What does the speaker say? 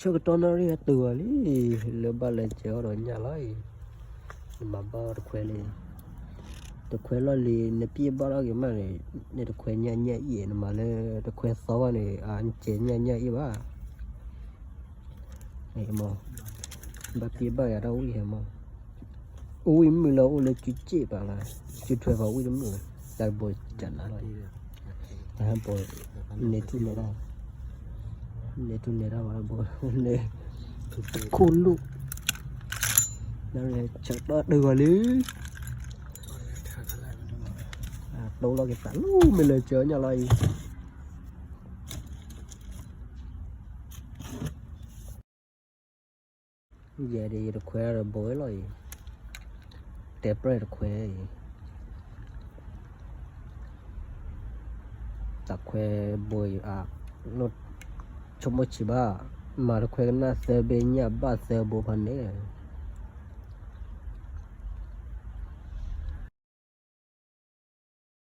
ဆၢကတီၢ်နၣ်ရံၣ်ဟဲတုၤဝဲလံ, လၢဘၣ်လဲၤကဲအီၤဒီးညၣ်လီၤအံၤ, နမၤဘၣ်အီၤတခွဲလံ, တခွဲလီၢ်လံၤ နပျဲၢ်ဘၣ်ထီၣ်က့ၤမးန့ၣ်, နတခွဲညၣ်ညၣ်အံၤ နမၤလၢတခွဲသီဘၣ်န့ၣ် အကဲညၣ်ညၣ်အံၤဘၣ်, မ့ၢ်, ဘၣ်ပျဲၢ်ဘၣ်ယၤတၢ်ဝံၣ်ဟဲမး, အိၣ်ဝံၣ်မုၢ်လၢအိၣ်လၢစုစ့ၣ်ပာ်လီၤ, စုထွဲပှၤဝံၣ်တမုၢ်, တၢ်တဘိကနၤလီၤ, တၢ်ဟဲဘိ, န့ၢ်ထူၣ်န့ၢ်တၢ်, န့ၢ်ထူၣ်န့ၢ်တၢ်ဝဲဘိန့ၣ်, ခိၣ်လိၣ်, ဆၢကတီၢ်တုၤဝဲလံ, တိၢ်လီၤက့ၤသးလူၤမ့ၢ်လၢကၠီညၣ်လီၤအံၤ ယဲဒၣ်ယတခွဲဒီးဘိဝဲလီၤအံၤ, တဲပြဲၢ်တခွဲအံၤ, တခွဲဘိအံၤအ, ဆိကမိၣ်ဆံးဘၣ်, မၤတခွဲကနၣ်သၢဘ့ၣ်ညၣ်ဘၣ်သၢဘိဖးန့ၣ်